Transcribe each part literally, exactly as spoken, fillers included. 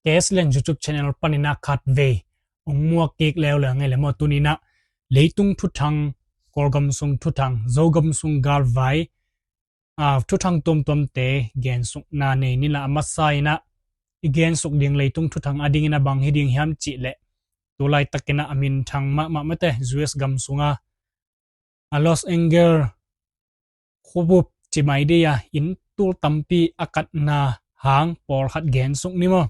Test Lian YouTube channel panin ah khatvei hong muak kik leuleu ngei le maw. Tuni-in ah leitung thuthang, Kawlgam sung thuthang, Zogam sung galvai, aa, thuthang tuamtuamte gensukna nei ni. La a masa-in ah i gensuk ding leitung thuthang adingin ah bang hi ding hiam cih leh, tu laitakin ah a minthang mahmah mate, U S gam sunga a Los Angeles khuabup ci mai ding a, inn tul tampi a katna hang pawlkhat gensuk ni maw.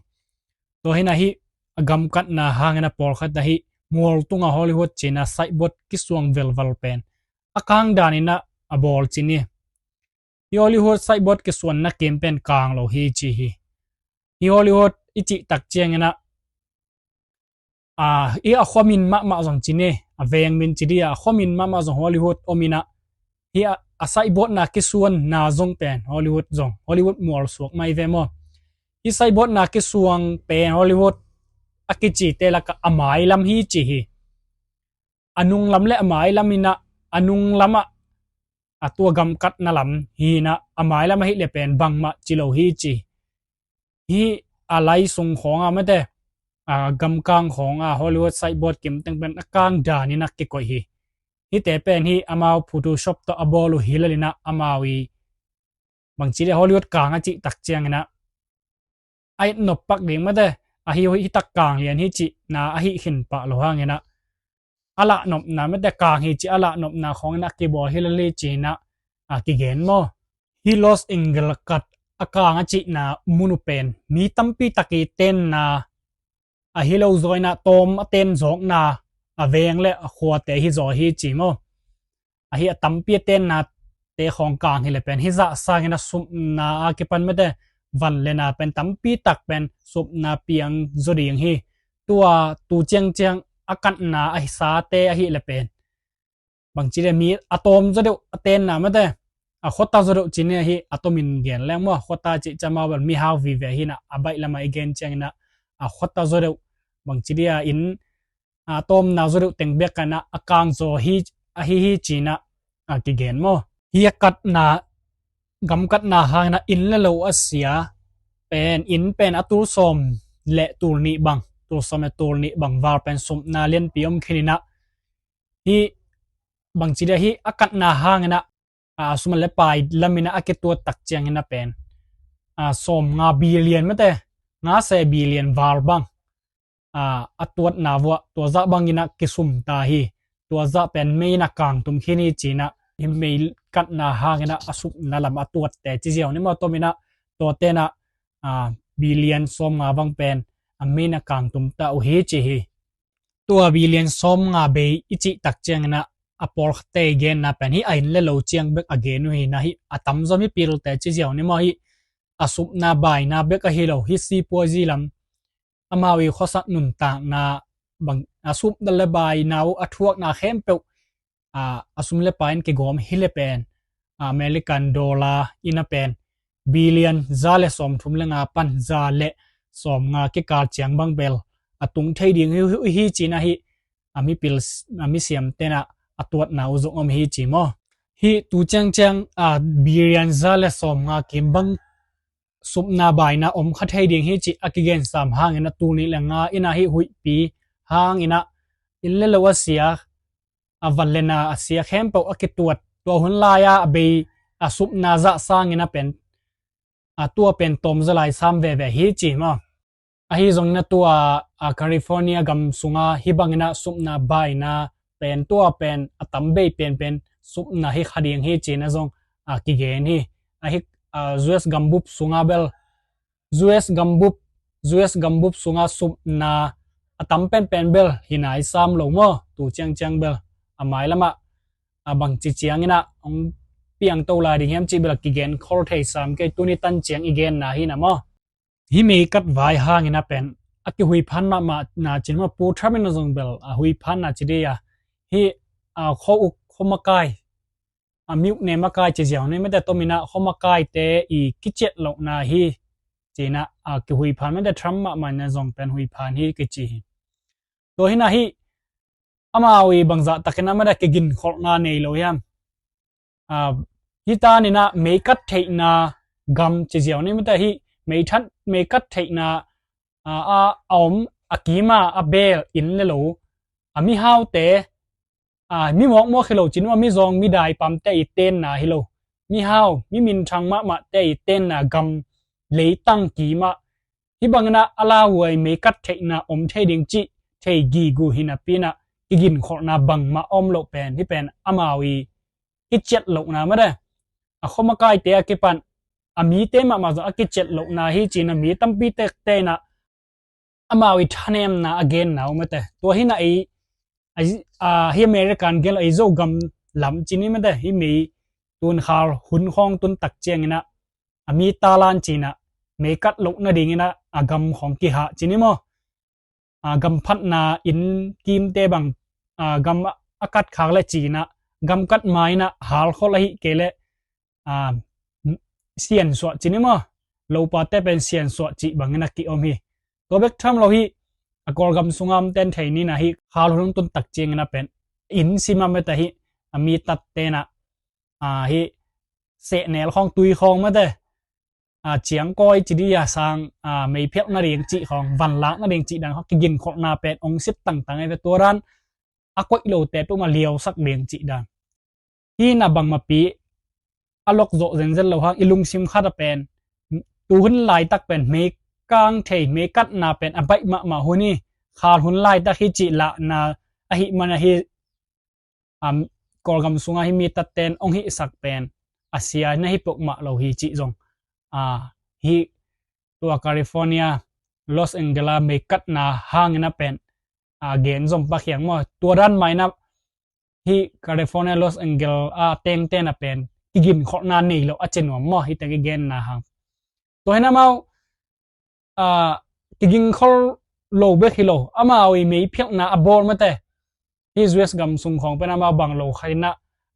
Tua hi-in ah hih a gam katna hangin ah pawlkhat ah hih mual tunga Hollywood ci-in ah signboard kisuang velval pen a kang danin ah a bawl ci ni. Hih Hollywood signboard kisuanna kim pen kang lo hi ci hi. Hih Hollywood i cih tak ciangin ah, aa, hih a khuamin mahmah zong ci ni, a veng min ci ding a, a khuamin mahmah zong Hollywood om in ah, hih a, a signboardna kisuanna zong pen Hollywood zong, Hollywood mual suak mai ve maw. Hih signboardna kisuang pen Hollywood a kicite lakah a mailam hi ci hi. A nunglam le a mailam in ah, a nunglam ah a tua gam katna lam hi-in ah, a mailam ahih leh pen bangmah ci lo hi ci. Hih a lai sung khawng a mate, a gamkang khawng a Hollywood signboard kim teng pen a kang danin ah kikoih hi. Hihte pen hih amau Photoshop tawh a bawl uh hi lel in ah, amau i bangci le Hollywood kang a cih tak ciangin ah a et nop pak ding mate, ahi hi tak kang lian hi cihna ahi khin pah lo hangin ah, a lahnopna mate, kang hi cih a lahnopna khawngin ah a kibawl hi lel hi ci-in ah a kigen maw. Hih Los Angeles kat a kang a cihna mun uh pen mi tampi tak i tenna ahi lo zaw in ah, tawm a ten zawkna, a veng le a khuate hi zaw hi ci maw. Ahi a tampi a tennate khawng kang hi leh pen hih zah sangin ah supna a kipan mate, van le na pen tampi tak pen supna piang zaw ding hi. Tua tu ciangciang a katna a hi sate ahih leh pen bangci le mi a tawm zaw deuh a tenna mate, a khuata zaw deuh ci ni hi, a tomin gen leng maw, a khuata cih ciang amau bel mihau vive hi-in ah, a baih lamah i gen ciangin ah a khuata zaw deuh, bangci dia inn a tawmna zaw deuh teng bek in ah a kang zaw hi, ahi hi ci-in ah a kigen maw. Hih a katna, gam katna hangin ah inn le lo a sia pen, inn pen a tul sawm le tul nih bang, tul sawm le tul nih bang val pen supna lianpi om khin in ah, hih bangci dia hih a katna hangin ah, a, sum le pai lamin ah a kituat tak ciangin ah pen, a, sawmnga billion mate, nga se billion val bang, a, a tuatna vuah tua zah bangin ah kisum ta hi. Tua zah pen mei in ah kangtum khin hi ci-in ah, hih mei katna hangin ah a supna lam a tuatte ci ziau ni maw, tomin ah tuate in ah, a, billion sawmnga bang pen a mei in ah kangtum ta uh hi ci hi. Tua billion sawmnga bei i cih tak ciangin ah, a pawlkhatte i genna pen hih a inn le lo ciang bek a gen uh hi-in ah, hih a tamzaw mipilte ci ziau ni maw, hih a supna baina bek ahi lo, hih sipuazi lam, amau i khuasak nuntakna bang, a supna le baina uh a thuakna khempeuh, a, a sum le pai in kigawm hi leh pen, a, American dollar in ah pen billion za le sawmthum le nga pan za le sawmnga kikal ciang bang bel a tung thei ding hi, hi, hi ci-in ah hih a mipil, a misiamte in ah a tuatna uh zong om hi ci maw. Hih tu ciangciang, a, billion za le sawmnga kim bang supna baina om kha thei ding hi cih a kigen sam hangin ah, tul nih le nga in ah hih huihpi hangin ah inn le lo a sia, a van le na a sia khempeuh a kituat, tua hun lai-a a bei a supna zah sangin ah pen, a, tua pen tawmzaw lai sam veve hi ci maw. Ahi zongin ah tua, a, California gam sunga hih bangin ah supna baina pen, tua pen a tam bei penpen supna hi kha ding hi ci-in ah zong, a, kigen hi. Ahi, a, U S gambup sunga bel, U S gambup, U S gambup sunga supna a tam penpen bel hi nai sam lo maw, tu ciangciang bel a mailamah, a, bangci ciangin ah hong piangto lai ding hiam cih bel a kigen khol thei sam kei, tuni tan ciang i genna hi-in ah maw. Hih mei kat vai hangin ah pen a kihuiphan mahmahna ci ni maw, Pu Trump in ah zong bel a huiphanna ci ding a, hih, a, khuauk, khuamakai, a, miuk ne makai ci ziau ni mate, tomin ah khuamakaite i kiciat lohna hi ci-in ah, a, kihuiphan mate, Trump mahmah in ah zong pen huiphan hi kici hi. Tua hi-in ah hih amau i bangzah takin ah mate kiginkholhna nei lo hiam? A, hih tanin ah mei kat theihna gam ci ziau ni mate, hih mei that, mei kat theihna, a, a, a om, a kima a beel inn le lo, a mihaute, a, mi mawkmawk hi lo cin uh a, mizawng midaipamte i tenna hi lo, mihau, mi minthang mahmahte i tenna gam leitang kimah, hih bangin ah a lauhuai meikat theihna om thei ding cih thei gige hi napi-in ah kiginkholhna bangmah a om loh pen, hih pen amau i kiciat lohna mate, a khuamakaite a kipan a mite mahmah zong a kiciat lohna hi ci-in ah mi tampi tekte in ah amau i thanemna a genna uh mate. Tua hi-in ah ei, a, a, hih American gen lo, ei Zogam lam ci ni mate, hih mei tun khal hun khawng tun tak ciangin ah a mi talan ci-in ah meikat loh nadingin ah a gam khawng kihah ci ni maw? A, gam phatna inn kimte bang, a, gam a, a kat khak le ci-in ah, gam kat ma-in ah halkholh ahih kei leh, a, siansuah ci ni maw? Lopate pen siansuah cih bangin ah ki-om hi. Tua bek tham lo hi, a Kawlgam sunga omten thei ni-in ah hih khal hun tun tak ciangin ah pen inn sim a mate, hih a mi tatte in ah, a, hih sehnel khawng, tui khawng mate, a, ciangkawi ci dih a, sang, a, meiphelh nading cih khawng, vanlak nading cih dan khawng kiginkholhna pen ong sit tangtang ei ve. Tua dan a koih lote peuhmah liausak ding cih dan. Hih in ah bangmahpi a lokzawh zenzen loh hang, i lungsim khat ah pen tu hun laitak pen meikang thei, meikatna pen a baih mahmah hun hi. Khal hun laitak hi cih lahna ahih man ahi, a, Kawlgam sunga hih mi tatten ong hihsak pen a sia na hi peuhmah lo hi cih zong, a, hih tua California, Los Angeles a meikatna hangin ah pen, a, gen zom pakhiang maw? Tua dan ma-in ah hih California, Los Angeles a tengte in ah pen kiginkholhna nei loh a ci nuam maw, hihte kigenna hang? Tua hi-in ah amau, a, kiginkhol lo bek hi lo, amau i meiphelhna a bawl mate. Hih U S gam sung khawng pen amau bang lo khat in ah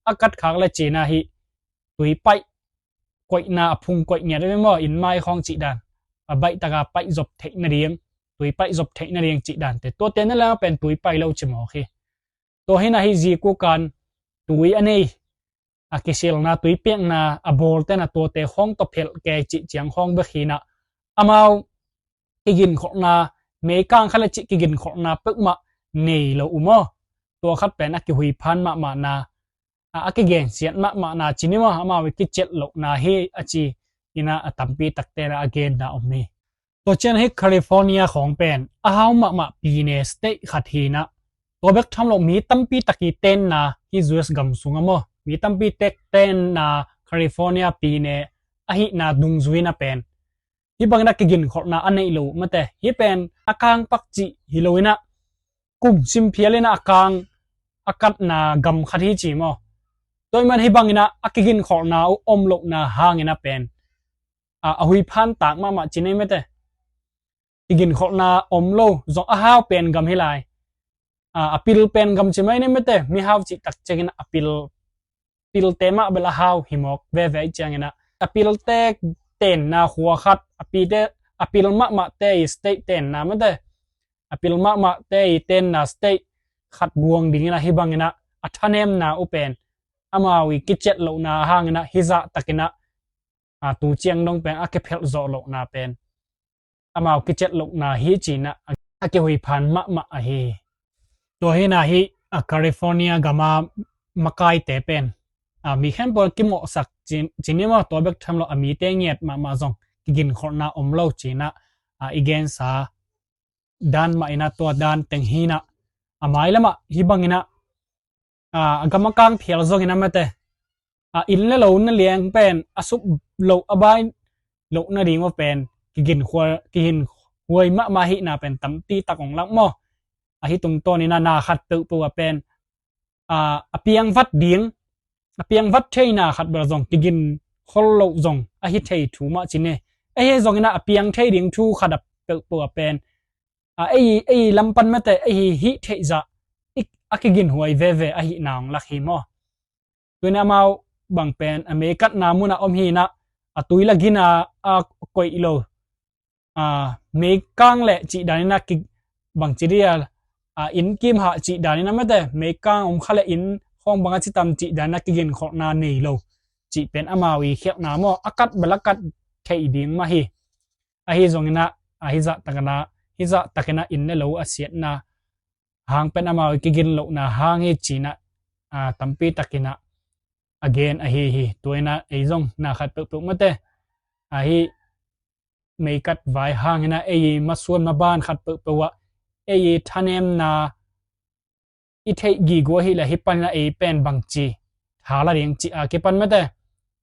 a kat khak le ci-in ah hih tui paih koihna, a phung koih ngiat ve maw, inn mai khawng cih dan, a baih taka paih zop theih nading, tui paih zop theih nading cih dante, tuate na leng pen tui paih lo ci mawk hi. Tua hi-in ah hih zikukan tui a nei, a kisilna, tui piakna a bawlte in ah tuate khawng tawh phelh kei cih ciang khawng bek hi-in ah amau kiginkholhna, meikang khat le cih kiginkholhna peuhmah nei lo uh maw? Tua khat pen a kihuiphan mahmahna, a, a kigensiat mahmahna ci ni maw, amau i kiciat lohna hi a ci-in ah a tampi takte in ah a genna om hi. Tua ciang hih California khawng pen a hau mahmah pine, state khat hi-in ah, tua bek tham lo mi tampi tak i tenna hih U S gam sungah maw, mi tampi tek tenna California pine ahihna dungzui-in ah pen hih bangin ah kiginkholhna a neih loh mate. Hih pen a kang pak cih hi lo-in ah kum sim phial in ah a kang a katna gam khat hi ci maw? Tua ahih man hih bangin ah a kiginkholhna uh om lohna hangin ah pen, a, a huiphan tak mahmah ci ni mate. Kiginkholhna om lo zong, a hau pen gam hi lai, a, a pil pen gam ci mai ni mate. Mihau cih tak ciangin a pil, pilte mah bel a hau hi mawk veve ahih ciangin ah, a pilte tenna khua khat, a pite, a pil mahmahte i state tenna mate, a pil mahmahte i tenna state khat buang dingin ah hih bangin ah a thanemna uh pen, amau i kiciat lohna hangin ah hih zah takin ah, a, tu ciang dong pen a kiphelh zawh lohna pen amau kiciat lohna hi ci-in ah a kihuiphan mahmah ahi. Tua hi-in ah hih, a, California gam a makaite pen, a, mi khempeuh kimawhsak ci, ci ni maw, tua bek tham lo a mite ngiat mahmah zong kiginkholhna om lo ci-in ah, a, i gensa dan mah in ah tua dan teng hi-in ah, a mailam ah hih bangin ah, a, a gam a kang phial zongin ah mate, a, inn le lo na liang pen a sup loh, a bai loh nading uh pen kiginkhua, kiginhuai mahmah ahihna pen tampi tak ong lak maw? Ahi tungtawnin ah na khat peuhpeuh ah pen, a, a piangvat ding, a piangvat theina khat bel zong kiginkhol loh zong ahi thei thu mah ci ni. Ahi zongin ah a piang thei ding thu khat a peuhpeuh ah pen, a, ei, ei lam pan mate, ei hih theih zah i, a kiginhuai veve ahihna ong lak hi maw? Tuni amau bang pen a meikatna mun ah om hi-in ah, a tui la gina a koih lo, a, meikang le cih danin ah ki, bang ci dih a, a, inn kim hah cih danin ah mate, meikang om kha le inn khawng bang a ci tam cih danin ah kiginkholhna nei lo cih pen amau i khialhna maw, a kat bel a kat theih ding mah hi. Ahi zongin ah, ahi zah takin ah hizah takinah inn le lo a siatna hang pen amau i kigin lohna hang hi cinah, a, tampi takinah a gen ahi hi. Tua inah ei zong na khat peuhpeuh mate, ahi meikat vai hanginah ei i masuan maban khat peuhpeuh ah ei i thanemna i theih gigua hileh hih paninah ei pen bangci tha la ding ci a kipan mate,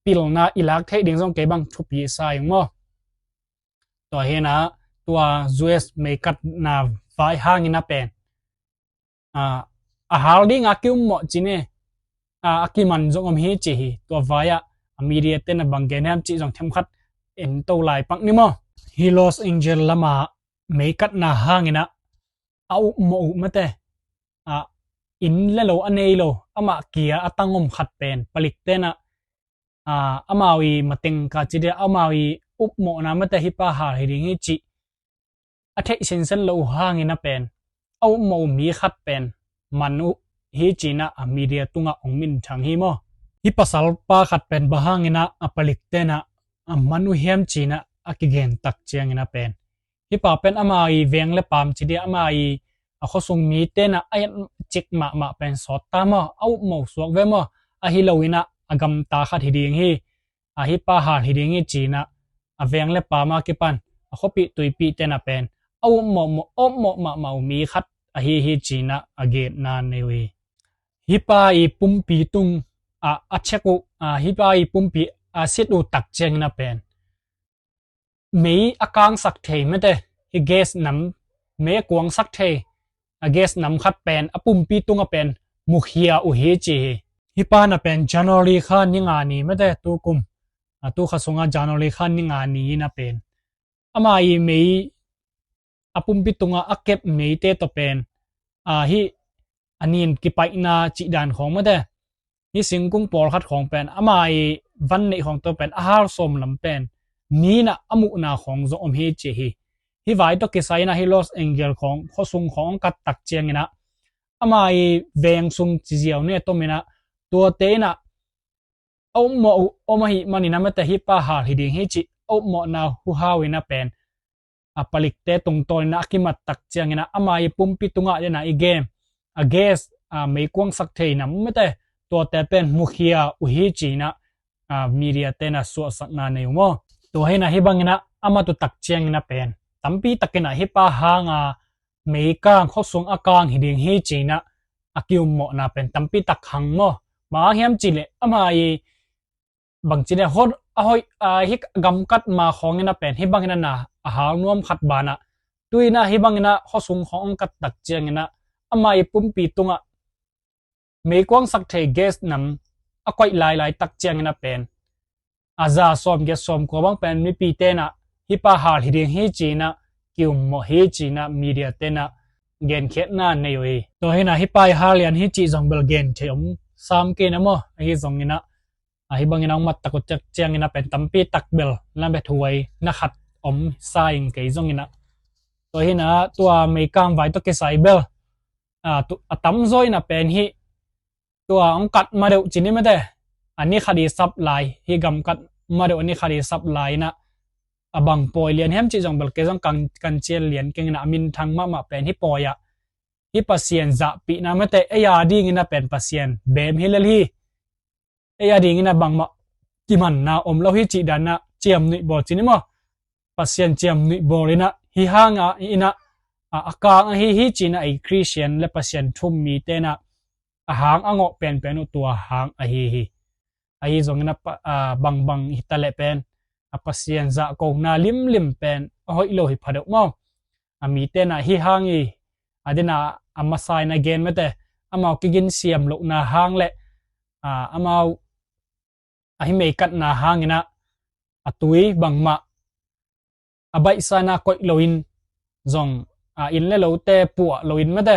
pilna i lak theih ding zong kei bang thupi sa ing maw? Tua hinah tua U S meikatna vai hangin a pen, a, a hal dinga ki-ummawh cine, a, a kiman zong om hi ci hi. Tua vai-ah a media ten a bang gen hiam cih zong themkhat en to lai pak ni maw? Hi Los Angeles lama meikatna hanginah a upmawh uh mate, a, inn le lo a nei lo, amah kia a tangom khat pen palik tenah, a, amau i mateng ka ci dia, amau i upmawhna mate hih pa hal hi ding hi cih a theih sinsen lo uh hangin a pen a upmawh uh mi khat pen man uh hi cinah a media tungah ong minthang hi maw? Hih pasal pa khat pen bang hanginah a palik tenah a man uh hiam cinah a kigen tak ciangin a pen, hih pa pen ama i veng le paam ci dia, ama i a khuasung mi tenah a et cik mahmah pen sawt ta maw, a upmawh suak ve maw? Ahi loinah a gamta khat hi ding hi, a, hih pa hal hi ding hi cinah a veng le paam a kipan a khuapih tuipih tenah pen a upmawh, upmawh mahmah uh mi khat ahi hi cinah a genna nei uh hi. Hih pa i pumpi tung, a, a check uh, a, hih pa i pumpi a sit uh tak ciangin a pen mei a kangsak thei mate, hih gas nam, mei a kuangsak thei a gas nam khat pen a pumpi tunga pen mukhia uh hi ci hi. Hih pana pen January kha ni nga ni mate, tukum, a, tu kha sunga January kha ni nga ni in a pen ama i mei, a pumpi tunga a kep meite tawh pen, a, hih a nin kipaihna cihdan khawng mate, hih singkung pawlkhat khawng pen ama i van neih khawng tawh pen a hal sawm lam pen minah a muhna khawng zong om hi ci hi. Hih vai tawh kisai inah hih Los Angeles khawng khuasung khawng ong kat tak cianginah ama i veng sung ci ziau ne tominah tuate inah a upmawh uh om ahih maninah mate hih pa hal hi ding hi cih a upmawhna huhau inah pen a palikte tungtawn inah a kimat tak cianginah ama i pumpi tungah denah i game a gas, a, meikuangsak thei nam mate tuate pen mukhia uh hi cinah, a, media tenah suahsakna nei uh maw? Tua hinah hih banginah a mat uh tak cianginah pen tampi takinah hih pa hanga meikang khuasung a kang hi ding hi cinah a kiummawhna pen tampi tak hang maw? Bang hang hiam cihleh ama i bangci dia hot a hoih, a, hih gamkat ma khawngin a pen hih bangin a na a hal nuam khat banah tuinah hih bangin a khuasung khawng ong kat tak cianginah ama i pumpi tungah meikuangsak thei gas nam a koih lailai tak ciangin a pen a za sawm giat sawm kua bang pen mipi tenah hih pa hal hi ding hi cinah kiummawh hi cinah media tenah genkhiatna nei uh hi. Tua hinah hih pa i hal lian hi cih zong bel gen thei om sam kei na maw? Ahi zonginah ahi bangin a ong mat tak uh cianginah pen tampi tak bel na bia thuai na khat om sa ing kei zonginah. Tua hinah tua meikang vai tawh kisai bel a, tu, a tamzaw inah pen hih tua ong kat madeuh cini mate a ni khat i sap lai, hih gam kat madeuh a ni khat i sap lai inah a bang pawi lian hiam cih zong bel kei zong kan, kan cian lian kenginah a minthang mahmah pen hih pawi ah hih Pasian zahpihna mate ei a dinginah pen Pasian beem hi lel hi. Ei a dinginah bangmah kimanna om lo hi cih danah ciamnuih bawl cini maw? Pasian ciamnuih bawl inah hih hanga inah a, a kang ahi hi cinah ei Christian le Pasian thum mi tenah a hang a ngawh penpen uh tua hang ahi hi. Ahi zonginah pa, a, bangbang hitaleh pen a Pasian zahkona limlim pen a hoih lo hi phadeuh maw? A mi tenah hih hang i a dinah a masa in a gen mate amau kiginsiam lohna hang le, a, amau ahi meikatna hanginah a tui bangmah a baihsa inah koih loin zong a inn le lote puah loin mate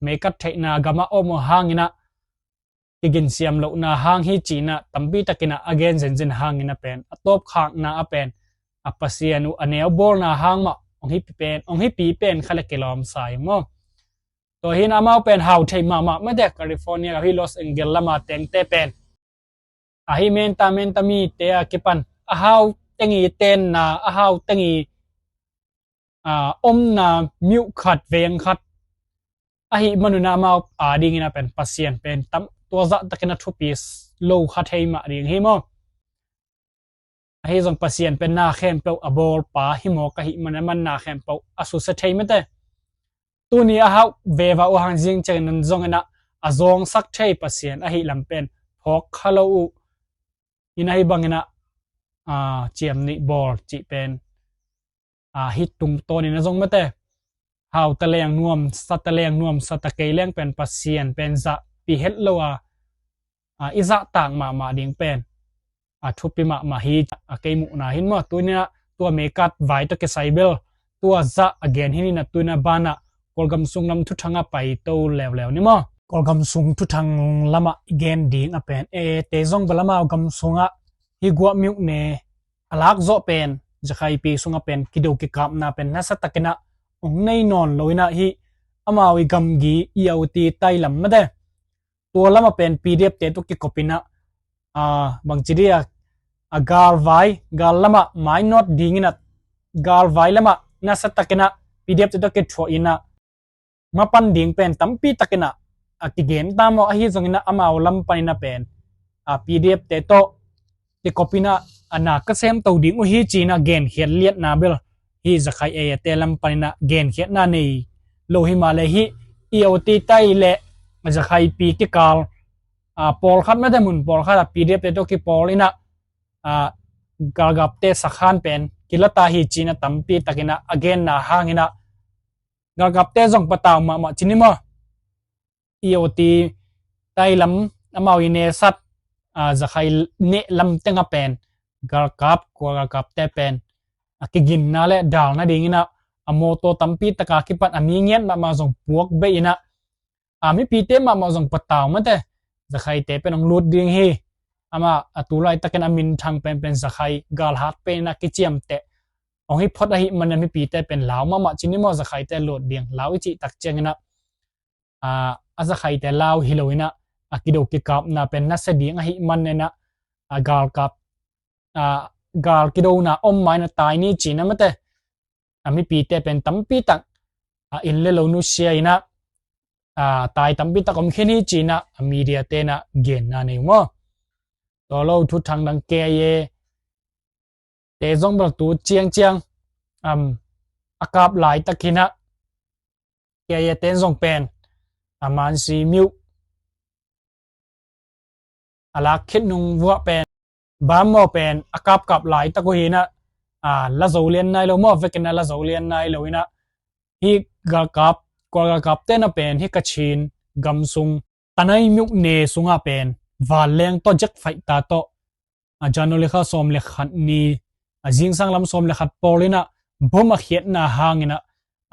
meikat theihna gamah om uh hanginah kiginsiam lohna hang hi cinah tampi takinah a gen zenzen hanginah pen a tawpkhakna a pen a Pasian uh a neu bawlna hang mah ong hipi pen, ong hipi pen kha le kilawm sa ing maw? Tua hinah amau pen hau thei mahmah mate California ahi Los Angeles lama tengte pen ahi menta menta mite a kipan a hau tengi tenna a hau tengi a, omna myo khat veng khat ahih manun ah amau a dingin ah pen Pasian pen tam tua zahtakin ah thupi lo kha thei mah ding hi maw. Ahi zong Pasian pen na khempeuh a bawlpa hi mawk ahih manin aman na khempeuh a susia thei mate. Tuni a hauh veva uh hang zing ciangin zongin ah a zawngsak thei Pasian ahih lam pen phawk kha lo uh. In ahi bangin ah, a, ciam nih bawl cih pen, a, hih tungtawnin ah zong mate, hau ta leng nuam sa, ta leng nuam sa, ta kei leng pen Pasian pen zahpi het lo a, a, i zahtak mahmah ding pen a thupi mahmah hi. A kei muhna hin maw, tuni in ah tua meikat vai tawh kisai bel tua zah a gen hi ni in ah, tuni in ah banah Kawlgam sung lam thuthang ah pai to leuleu ni maw. Kawlgam sung thuthang lamah i gen ding a pen, e, te zong bel amau gam sungah hih guah myo ne a lak zawh pen, Zakhaipi sungah pen kido kikapna pen nasatakin ah hong nei nawn lo in ah, hih amau i gamgi i auti tai lam mate, tua lamah pen P D F te tawh kikopin ah, a, bangci dih a, a galvai, gal lamah mainawt dingin ah, galvai lamah nasatakin ah P D F te tawh kithuah in ah, mapan ding pen tampi takin ah a kigen ta maw, ahi zongin ah amau lam panin ah pen, a, P D F te tawh kikopin ah, a, na ka sem to ding uh hi ci-in ah genkhiat liatna bel hih Zakhai area te lam panin ah genkhiatna nei lo hi mah leh, hih i auti tai le Zakhaipi kikal, a, pawlkhat mate, mun pawlkhat ah P D F te tawh kipawl in ah, a, galkapte sakhan pen kila ta hi ci-in ah tampi takin ah a genna hangin ah galkapte zong patau mahmah ci ni maw. I auti tai lam amau i nesat, a, Zakhai neh lam teng ah pen galkap, Kawl galkapte pen a kiginna le dal nadingin ah a mawtaw tampi tak a kipan a mi ngiat mahmah zong puak bei in ah, a, mipite mahmah zong patau mate, Zakhaite pen hong lut ding hi. Amah a tu laitakin a minthang penpen Zakhai galhat pen in ah kiciamteh hong hi phot ahih manin ah mipite pen lau mahmah ci ni maw, Zakhaite lut ding lau i cih tak ciangin ah, a, a Zakhaite lau hi lo in ah, a kido kikapna pen nasia ding ahih manin ah, a galkap, a, gal kidona om ma-in ah tai ni ci-in ah mate, a mipite pen tampi tak, a, inn le lo nusia in ah, a, tai tampi tak om khin hi ci-in ah a media te in ah genna nei uh maw. Tua lo thuthang dang K I A te zong bel tu ciangciang, am, a kap laitakin ah K I A te zong pen a Mansi myo a lak khit nung vuah pen bam maw pen a kapkap laitak uh hi in ah, a, la zo lian nai lo maw, vekin ah la zo lian nai lo in ah, hih galkap, Kawl galkapte in ah pen hih Kachin gam sung Tanai myo ne sungah pen vanleng tawh, jet fighter tawh, a, January kha sawm le khat ni, a, zingsang lam sawm le khat pawl in ah bom a khiatna hangin ah,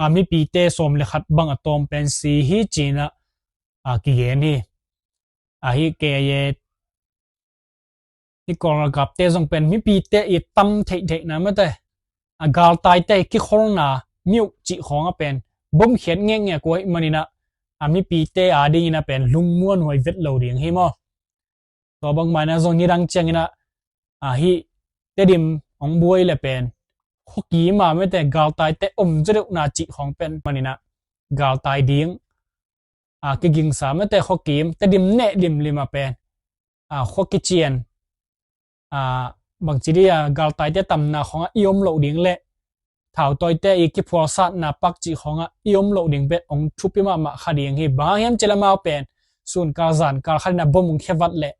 a, mipite sawm le khat bang a tawm pen si hi ci-in ah, a, kigen hi. A, hih K I A, hih Kawl galkapte zong pen mipite i tam theihtheihna mate, a, galtaite i kikholna myo cih khawng ah pen bom khiat ngekngek uh ahih manin ah, a, mipite a dingin ah pen lungmuanhuai vet lo ding hi maw. Tua bangmah in ah zong nidang ciangin ah, a, hih Tedim hong buai le pen khuakim ah mate, galtaite om zaw deuhna cih khawng pen manin ah galtai ding, a, kigingsa mate, khuakim, Tedim neh limlim ah pen, a, khua kician, a, bangci dih a, galtaite tamna khawngah i om loh ding le thautawite i kiphualsatna pak cih khawngah i om loh ding pen hong thupi mahmah kha ding hi. Bang hang hiam cih leh amau pen sunkal zankal khat in ah bom hong khia vat leh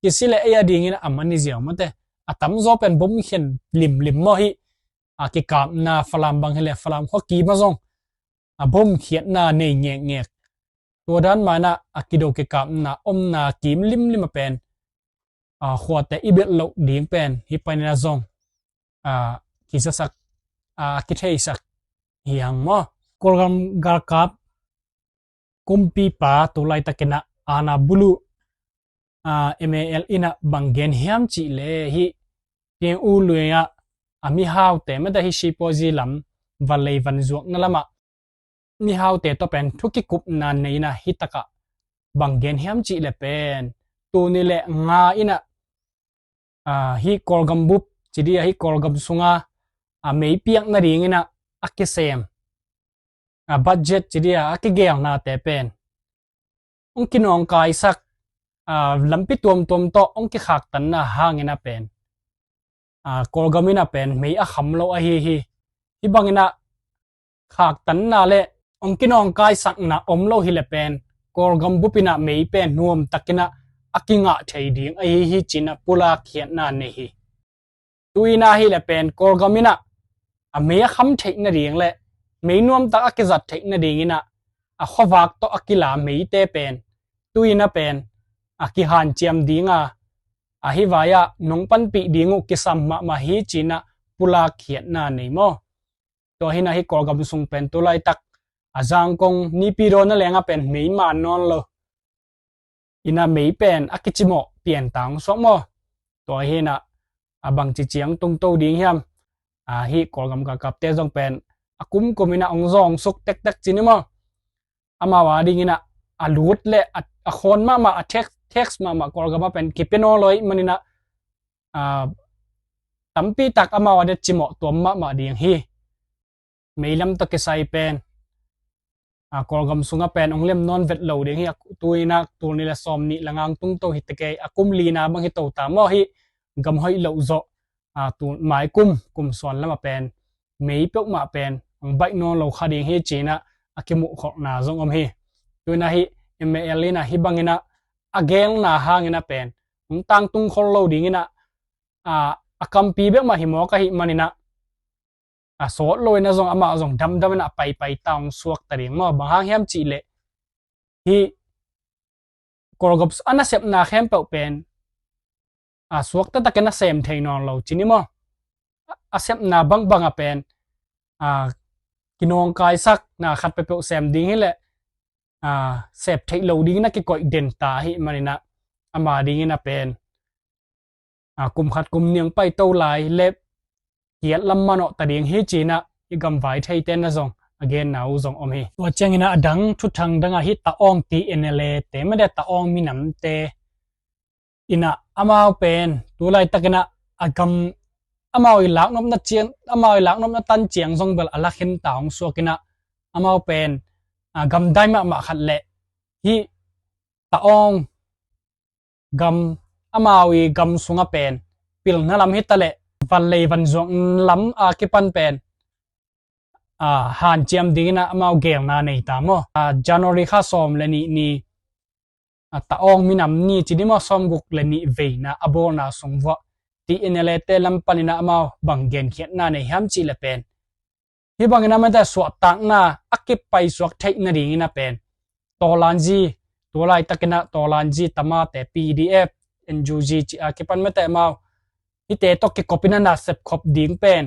kisi leh ei a dingin a man hi ziau mate. A tamzaw pen bom khian limlim maw, hih a kikapna Falam bang hi leh Falam khuakim ah zong a bom khiatna nei ngekngek. Tua dan mah in ah a kido kikapna omna kim limlim ah pen, a, khuate i belh loh ding pen hih panin ah zong, a, kizasak, a, kitheisak hi hang maw. Kawlgam galkap kumpipa tu laitakin ah Ana Bulu, a, M A L in ah bang gen hiam cih leh hih Tiang U lui ah a mihaute mate, hih Sipuazi lam, Vanlei vanzuakna lamah mihaute tawh pen thu kikupna nei in ah hih takah bang gen hiam cih leh pen, tul nih le nga in ah, a, hih Kawlgam bup ci dih a, hih Kawlgam sunga, a, meipiak nadingin ah, a kisem, a budget ci dia a kigelnate pen hong kinawngkaisak, a lampi tuamtuam tawh hong kikhaktanna hangin a pen, a Kawlgam in a pen mei a kham lo ahi hi. Hih bangin a khaktanna le hong kinawngkaisakna om lo hi le pen Kawlgam bup in a mei pen nuamtakin a a kingah thei ding ahi hi ci-in a pulak khiatna nei hi. Tu-in a hi le pen Kawlgam in a a mei a kham theih nading le mei nuamtak a kizat theih nadingin a a khuavak tawh a kila meite pen tu-in a pen a kihanciam ding a, a hih vai-ah nong panpih ding uh kisam mahmah hi ci-in a pulak khiatna nei maw. Tua hi-in a hih Kawlgam sung pen tu laitak a Zangkong Naypyidaw na leng a pen mei man nawn lo in a mei pen a kicimawh pian ta hong suak maw. Tua hi-in a a bangci ciang tungto ding hiam, a hih Kawlgam galkapte zong pen a kumkum in a hong zawngsuk tektek ci ni maw. Amau a dingin a a lut le a, a khawn mahmah, a tax, tax mahmah Kawlgam a pen kipia nawn lo ahih manin a, a tampi tak amau a ding cimawh tuam mahmah ding hi. Mei lam tawh kisai pen a Kawlgam sungah pen hong lem nawn vet lo ding hi. A tu-in a tul nih le sawm nih la ngang tungto hi tekei, a kum lina bang hi to ta maw, hih gam hoih loh zawh, a tu mai kum, kum suan lamah pen mei peuhmah pen hong baih nawn lo kha ding hi ci-in a a kimuhkholhna zong om hi. Tu-in a hih M A L in a hih bangin a a gelna hangin a pen hong tangtung khol lo dingin a, a, a kampi bekmah hi mawk ahih manin a, a sawt lo in a zong amah zong damdam in a paipai ta hong suak ta ding maw. Bang hang hiam cih leh hih Kawlgam a nasepna khempeuh pen a suakta takin a sem thei nawn lo ci ni maw. A sepna bangbang a pen a kinawngkaisakna khat peuhpeuh sem ding hi leh a sep theih lo dingin a kikoih den ta ahih manin a, ama dingin a pen a kum khat kum nih hong paito lai le kiat lam manawh ta ding hi ci-in a hih gamvai theite na zong a genna uh zong om hi. Tua ciangin a a dang thuthang dang a hih Ta Aung T N L A te mede Ta Aung minamte in a amau pen tu laitakin a a gam amau i laknopna ciang, amau i laknopna tan ciang zong bel a lakhin ta hong suak in a amau pen a gamdai mahmah khat le hih Ta Aung gam, amau i gam sungah pen pilna lam hi ta leh vanlei vanzuak lam a kipan pen a hanciam dingin a amau gelna nei ta maw. A January kha sawm le nih ni a Ta Aung minam ni ci ni maw, sawmguk le nih veina a bawlna sung vuah T N L A te lam panin a amau bang genkhiatna nei hiam cih le pen hih bangin a mate suahtakna a kipaisuak theih nadingin a pen Tawlanzi, tu laitakin a Tawlanzi tamate P D F, N U G ci a kipan mate amau hihte tawh kikopin a nasep khop ding pen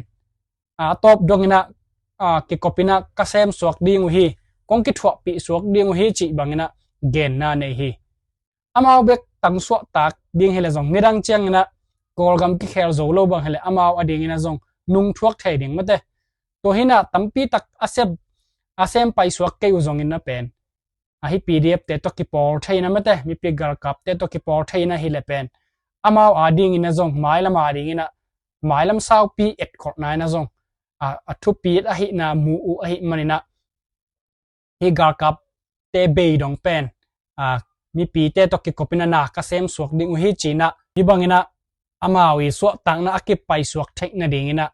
a tawp dongin a, a kikopin a ka sem suak ding uh hi, kong kithuahpih suak ding uh hi cih bangin a genna nei hi. Amau bek tang suahtak ding hi le zong nidang ciangin a Kawlgam kikhel zo lo bang hi le amau a dingin a zong nungthuak thei ding mate. Tua hi-in a tampi tak a sem, a sem paisuak kei uh zongin a pen a hih P D F te tawh kipawl thei in a mate, mipi galkapte tawh kipawl thei in a hi le pen amau a dingin a zong mailam a dingin a mailam saupi etkholhna in a zong a, a thupi ahihna mu uh ahih manin a hih galkapte bei dong pen a mipite tawh kikopin a na ka sem suak ding uh hi ci-in a hih bangin a amau i suahtakna a kipaisuak theih nadingin a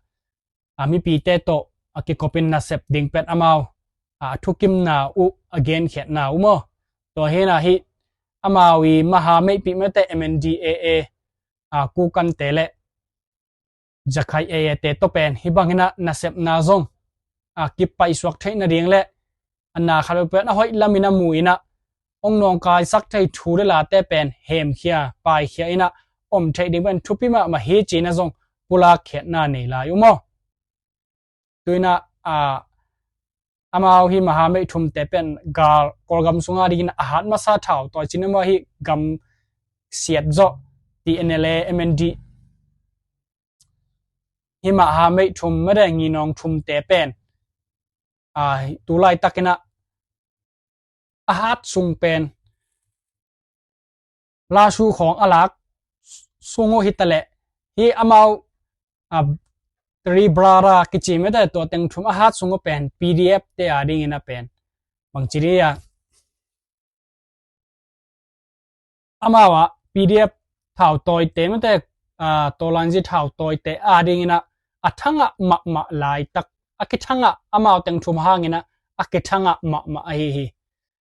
a mipite tawh a kikopin nasep ding pen amau a thukimna uh a genkhiatna uh maw. Tua hi-in a hih amau i maha meihpih mate M N D A A a Kokante le Jakhai A A te tawh pen hih bangin a nasepna zong a kipaisuak theih nading le a na khat uh pen a hoih lamin a mu in a hong nawngkaisak thei thu le late pen hemkhia paikhia in a om theih ding pen thupi mahmah hi ci-in a zong pulak khiatna nei lai uh maw. Tu-in a, a, amau hih maha meih thumte pen gal Kawlgam sunga dingin a hat masa thau tawi ci ni maw, hih gam siat zawh T N L A M N D hih maha meih thum mede nginawng thumte pen a, tu laitakin a a hat sung pen lasu khawng a lak sung uh hi ta leh hih amau a Rebirth kici mete, tua teng thum a hat sung uh pen P D F te a dingin a pen bangci dia, amau a P D F thautawite mete, a, Tawlanzi thautawite a dingin a, a thangah mahmah laitak, a kithangah, amau teng thum hangin a, a kithangah mahmah ahi hi.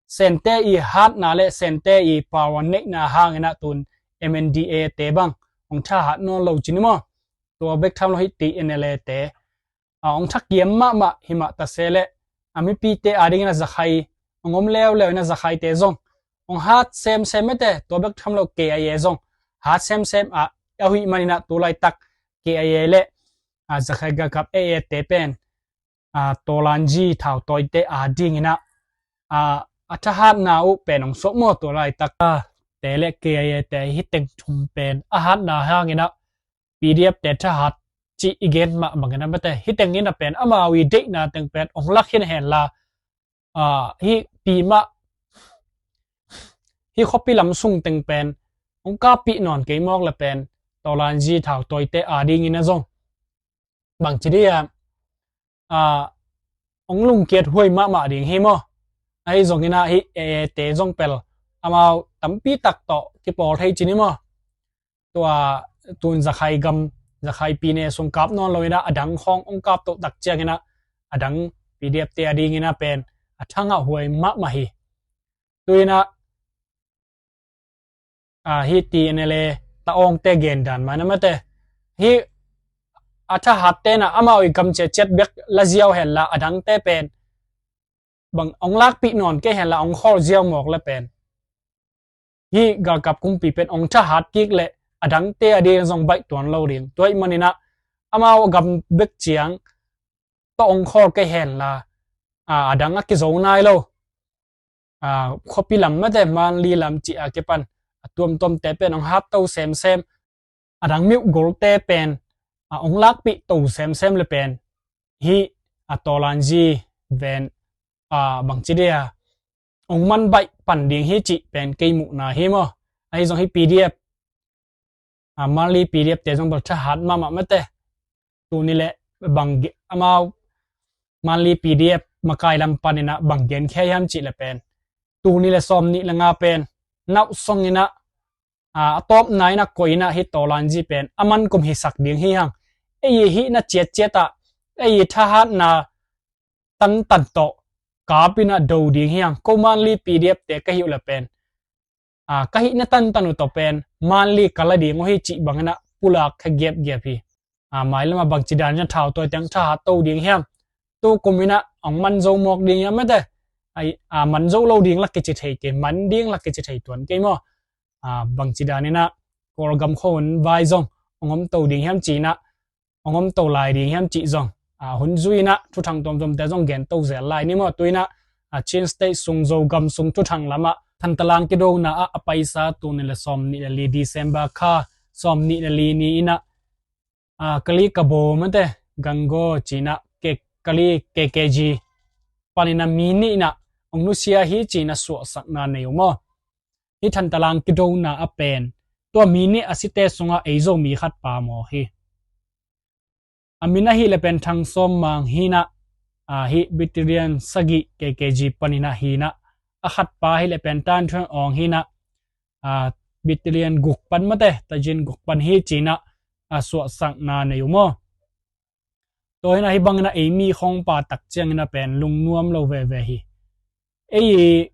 Sente i hatna le Sente i power neihna hangin a tun M N D A te bang hong thahat nawn lo ci ni maw? Tua bek tham lo hi T N L A te, a, hong thakiam mahmah hi mah ta se le, a mipite a dingin a Zakhai, hong om leuleu in a Zakhaite zong hong hat semsem mete, tua bek tham lo K I A zong hat semsem a, a huih manin a tu laitak K I A le, a, Zakhai galkap A A te pen, a, Tawlanzi thautawite a dingin a, a, a thahatna uh pen hong suak maw? Tua laitak a te le K I A te hi teng thum pen a hatna hangin a P D F te thahat cih i gen mah bangin a mete, hi tengin a pen amau i deihna teng pen hong lak hin hen la, a, hi pi mah, hi khuapi lam sung teng pen hong kappih nawn kei mawk le pen Tawlanzi thautawite a dingin a zong bangci dia, a, hong lungkiat huai mahmah ding hi maw? Ahi zongin a hi, e, te zong pel amau tampi tak tawh kipawl thei ci ni maw? Tua tun Zakhai gam, Zakhai pi ne sung kap nawn lo in a, a dang khawng hong kap toh tak ciangin a, a dang P D F te a dingin a pen a thangah huai mahmah hi. Tu in a, a, hi T N L A ta awngte gen dan mah na mate, hi a thahatte na amau i gam ciatciat bek la ziau hen la, a dangte pen bang hong lakpih nawn kei hen la, hong khawl ziau mawk le pen hi galkap kumpi pen hong thahat kik le a dangte a ding zong baih tuan lo ding. Tua ahih manin a amau gam bek ciang tawh hong khawl kei hen la, a, a dang a kizo nai lo. A, khuapi lam mate, Manli lam cih a kipan a tuamtuamte pen hong hat to semsem, a dang miuh golte pen, a, hong lakpih to semsem le pen hi, a, Tawlanzi ven, a, bangci dia hong man baih pan ding hi cih pen kei muhna hi maw? Ahi zong hi P D F, a, Manli P D F te zong bel thahat mahmah mate. Tuni le bang ge-, amau Manli P D F makai lam panin a bang genkhia hiam cih le pen, tuni le sawm nih le nga pen nauh song in a, a, a tawpna in a koih in a hi Tawlanzi pen a man kum hisak ding hi hang. Ei i hihna ciatciat ah, ei i thahatna tantan tawh kap in a do ding hi hang. Ko Manli P D F te ka hih uh le pen, a, ka hihna tantan uh tawh pen Manli ka la ding uh hi cih bangin a pulak kha giapgiap hi. A, mailam a bangci dan in a thautawite hong thahat to ding hiam? Tu kum in a hong man zo mawk ding hiam mate? Ai, a, man zo lo ding la kici thei kei, man ding la kici thei tuan kei maw? A, bangci dan in a Kawlgam khua hun vai zong hong om to ding hiam ci in a, hong om to lai ding hiam cih zong, a, hun zui in a thuthang tuamtuamte zong gen to zel lai ni maw? Tu in a, a, Chin State sung, Zogam sung thuthang lam ah Thantlang kidona ah a paisa tuni le sawm nih le li December kha sawm nih le li ni in a, a, Kali Kabo mate, Gangaw ci in a, K-, Kali K K G panin a mi nih in a hong nusia hi ci in a suahsakna nei uh maw? Hi Thantlang kidona ah pen tua mi nih a site sungah ei Zomi khat pa mawk hi. A min ahih le pen Thang Sawm Mang hi in a, a, hi Battalion sagih K K G panin a hi in a, a khat pa ahih le pen Tan Thuan Aung hi in a, a, Battalion guk pan mate, Tajin guk pan hi ci in a, a, suahsakna nei uh maw? Tua hi in a hi bangin a ei mi khawng pa tak ciangin a pen lungnuam lo veve hi. Ei i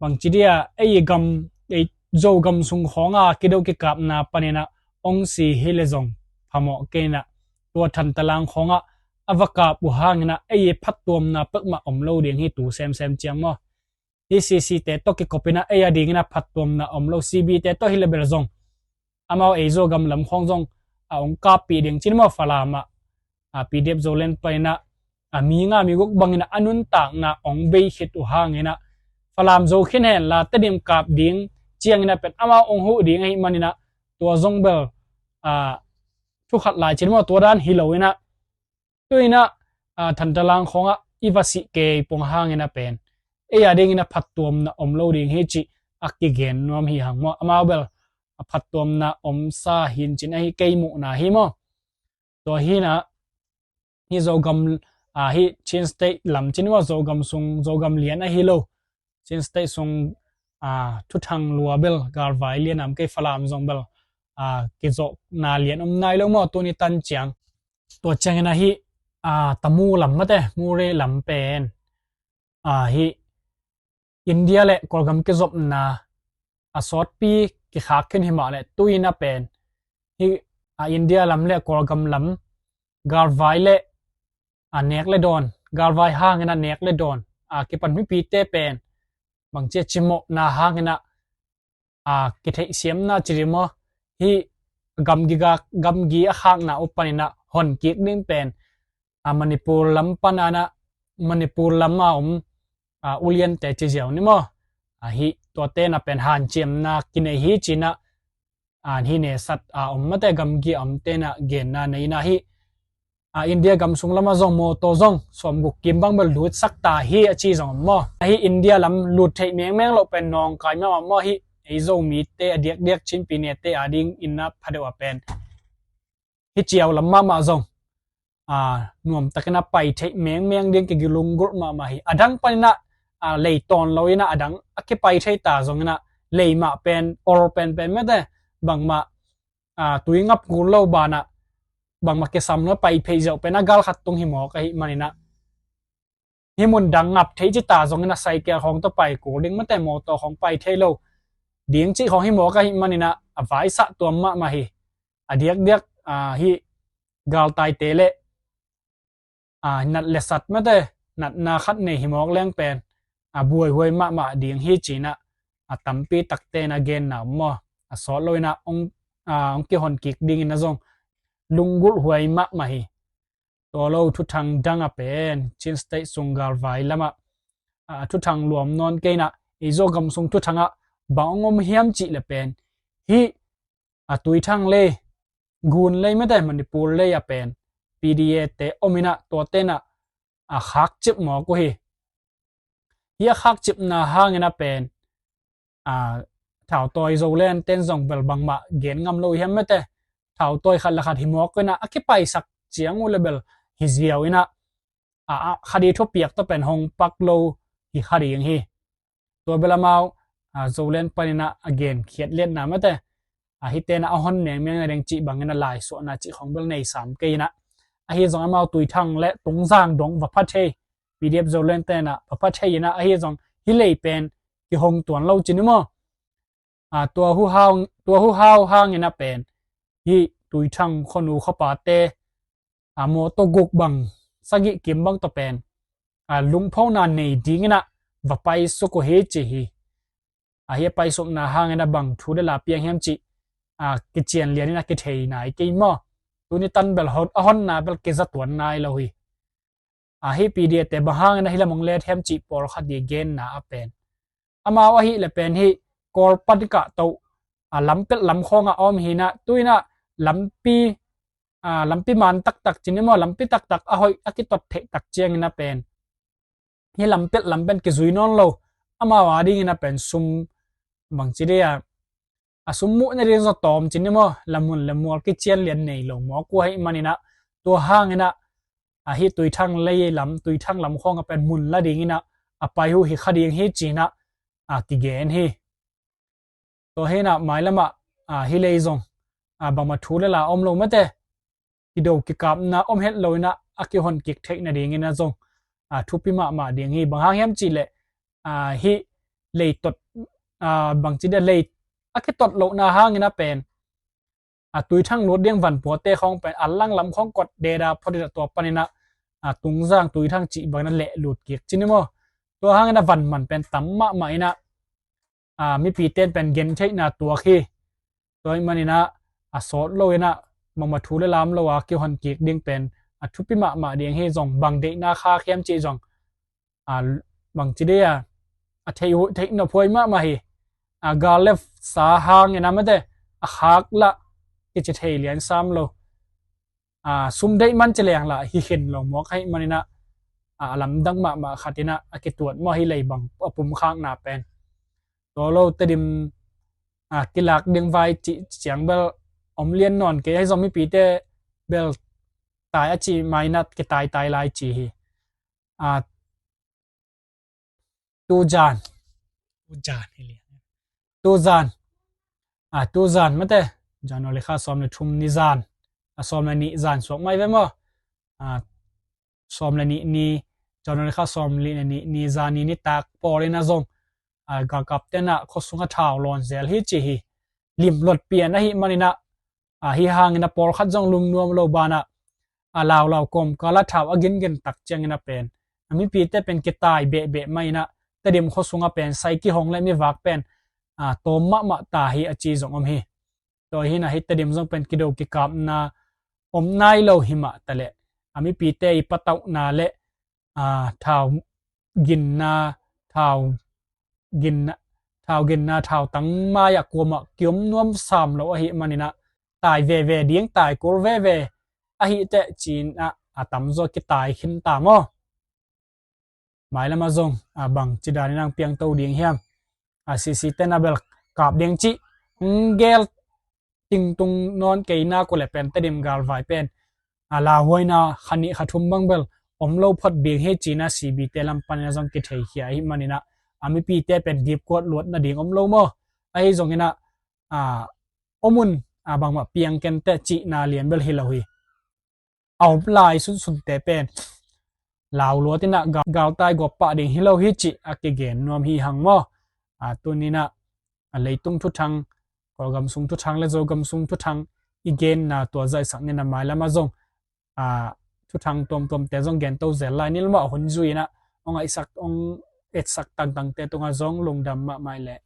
bangci dia, ei i gam, ei Zogam sung khawng a kido kikapna panin a hong si hi le zong phamawh kei in a, tua Thantlang khawng ah a va kap uh hangin a ei i phattuamna peuhmah om lo ding hi tu semsem ciang maw? Hi C C te tawh kikop in a ei a dingin a phattuamna om lo, C B te tawh hi le bel zong amau ei Zogam lam khawng zong a hong kappih ding ci ni maw? Falam ah, a, P D F Zoland panin a, a, mi nga mi guk bangin a a nuntakna hong bei khit uh hangin a Falam zo khin hen la Tedim kap ding ciangin a pen amau hong huh ding ahih manin a tua zong bel, a, thu khat lai ci ni maw? Tua dan hi lo in a tu in a, a, Thantlang khawng ah i va sih kei pong hangin a pen ei a dingin a phattuamna om lo ding hi cih a kigen nuam hi hang maw? Amau bel a phattuamna om sa hi in cin ahi kei muhna hi maw? Tua hi in a Hih Zogam, ah, hih Chin State lam cin uh a Zogam sung, Zogam lian ahi lo. Chin State sung, ah, thuthang lua bel galvai lian a om kei, Falam zong bel, ah, kizawhna lian om nai lo maw tuni tan ciang. Tua ciangin a hih, ah, Tamu lam mate, Mure lam pen, ah, hih India le Kawlgam kizopna a sawtpi kikhak khin hi mah le tu-in a pen hih, ah, India lam le Kawlgam lam galvai le, ah, nek le dawn, galvai hangin a nek le dawn, ah, kipan mipite pen bangci a cimawhna hangin a, ah, kitheihsiamna ci dih maw, hih gamgi ga, gamgi a khakna uh panin a honkik ding pen, ah, Manipur lam pan a na, Manipur lam a om, ah, uliante ci ziau ni maw. Ah, hih tuate na pen hanciamna kinei hi ci-in a, ah, hih nesat a om mate gamgi a omte na genna nei-in a hih, ah, India gam sung lam a zong mawtaw zong sawmguk kim bang bel lutsak ta hi a ci zong om maw. Ahi India lam lut theih mengmeng loh pen nawngkai mahmah maw, hih ei Zomite a diakdiak Chin Pyinnyate a dingin a phadeuh a pen hih ciau lam mahmah zong, ah, nuamtakin a pai theih mengmeng ding kigilunggulh mahmah hi. A dang panin a, ah, lei tawn lo-in a, a dang a kipai thei ta zongin a, lei mah pen ol penpen mate, bangmah, ah, tui ngap kul lo banah bangmah kisam lo pai phei ziau pen a gal khat tung hi mawk ahih manin a, hih mun dang ngap thei ci ta zongin a cycle khawng tawh pai kul ding mate, mawtaw khawng pai thei lo ding cih khawng hi mawk ahih manin a, a vaisah tuam mahmah hi. A diakdiak, ah, hih galtaite le, ah, nat le sat mate, natna khat nei hi mawk leng pen, ah, buaihuai mahmah ding hi ci-in a, a tampi takte na genna om maw. A sawt lo-in a hong, ah, hong kihon kik dingin a zong lunggulhhuai mahmah hi. Tua lo thuthang dang a pen Chin State sung galvai lam a, ah, thuthang luam nawn kei-in a, ei Zogam sung thuthang ah bang hong om hiam cih le pen hih, ah, Tuithang lei, Gun lei mate, Manipur lei a pen P D A te om-in a, tuate na, ah, khakcip mawk uh hi. Hih a khakcipna hangin a pen, ah, thautawi Zoland ten zong bel bangmah gen ngam lo hiam mate. Thautawi khat le khat hi mawk uh-in a, a kipaisak ciang uh le bel hi ziau-in a, ah, ah, kha ding thupiak tawh pen hong pak lo hi kha ding hi. Tua bel amau, ah, Zoland panin a, a gen khiat liatna mate, ah, hihte na a hon mengmeng a ding cih bangin a laisuahna cih khawng bel nei sam kei-in a, ahi zong amau Tuithang le Tungzang dong va pha thei, P D F Zoland ten a va pha thei-in a, ahi zong hih lei pen kihong tuan lo ci ni maw. Ah, tua huhau, tua huhau hangin a pen hih Tuithang khuanu khuapate, ah, mawtaw guk bang, sagih kim bang tawh pen, ah, lungphona nei dingin a va paisuk uh hi ci hi. Ah, hih a paisukna hangin a bang thu le la piang hiam cih, ah, kician lianin a kithei nai kei maw. Tuni tan bel hon, a honna bel kiza tuan nai lo hi. Ah, hih P D A te bang hangin a hih lam hong let hiam cih pawlkhat i genna a pen, amau ahih le pen hih Kawlpate kah toh, ah, lampelh lam khawng a om hi-in a, tu-in a lampi, ah, lampi man taktak ci ni maw, lampi taktak a hoih a kitot theih tak ciangin a pen hih lampelh lam pen kizui nawn lo, amau a dingin a pen sum bangci ding a, a sum muhna ding zong tawm ci ni maw, lam mun le mual kician lian nei lo mawk uh ahih manin a, tua hangin a, ah, hih Tuithang lei lam, Tuithang lam khawng a pen mun la dingin a, a pai uh hi kha ding hi ci-in a, ah, kigen hi. Tua hi-in a mailam ah, ah, hih lei zong, ah, bangmah thu le la om lo mate, kido kikapna om het lo-in a, a kihon kik theih nadingin a zong, ah, thupi mahmah ding hi. Bang hang hiam cih leh, ah, hih lei tot, ah, bangci ding a, lei a kitot lohna hangin a pen, ah, Tuithang lut ding vanpuate khawng pen a langlam khawng kot deda phot in a, tua panin a, ah, Tungzang Tuithang cih bangin a leh lut kik ci ni maw. Tua hangin a van man pen tam mahmah in a, ah, mipite in pen gentheihna tuak hi. Tua ahih manin a, a sawt lo-in a, bangmah thu le la om lo a kihon kik ding pen a thupi mahmah ding hi. Zong bang deihna khak hiam cih zong, ah, bangci ding a, a theih uh, theih nophuai mahmah hi. Ah, gal le sa hangin a mate, a khak lah kici thei lian sam lo. Ah, sum deih man ci leng lah hi khin lo mawk ahih manin a, ah, a lamdang mahmah khat in a, a kituat maw, hih lei bang a pumkhakna pen. Tua lo Tedim, ah, kilak ding vai cih ciang bel om lian nawn kei, ahi zong mipite bel tai a ci mai na kitaitai lai ci hi. A, tuzan. Tuzan hi li. Tuzan. A, tuzan mate. January kha sawm le thum ni zan. A, sawm le nih zan suak mai ve maw. A, sawm le nih ni, January kha sawm le nih ni zan ni nitak pawl in a zong, a, galkap ten a khuasung a thau lawn zel hi ci hi. Lim luat pian ahih manin a, a, hi hangin a pawlkhat zong lungnuam lo banah, a, laulau kawmkal a thau a gingin tak ciangin a pen, a, mipite pen kitai behbeh mah in a, Tedim khuasung a pen sai kihong le mivak pen, a, tawm mahmah ta hi a ci zong om hi. Tua hi na hi Tedim zong pen kido kikapna om nai lo hi mah ta leh, a, mipite i patauhna le, a, thau ginna, thau ginna, thau ginna, thau tang mai-ah kuamah kiom nuam sam lo ahih manin a, tai veve ding, tai kul veve ahih teh ci-in a, a tamzaw kitai khin ta maw. Mailam ah zong, a, bang ci danin ang piangto ding hiam. A, sisi ten a bel kap ding cih hong gel tingtung nawn kei nak uh leh pen Tedim galvai pen, a, lauhuaina kha nih kha thum bang bel om lo phot ding hi ci-in a C B te lam panin a zong kitheikhia ahih manin a, a, mipite pen dipkuat luat nading om lo maw. Ahi zongin a, a, om un, a, bangmah piang ken teh cihna lian bel hi lo hi. A om lai sunsunte pen lau luat in a, ga-, galtai guap pah ding hi lo hi cih a kigen nuam hi hang maw. A, tuni-in a, a, leitung thuthang, Kawlgam sung thuthang le Zogam sung thuthang i genna tua zaisak ni-in a, mailam ah zong, a, thuthang tuamtuamte zong gento zel lai ni lo maw. A hun zui-in a, hong ngaihsak, hong etsak tangtangte tungah zong lungdam mahmah leh.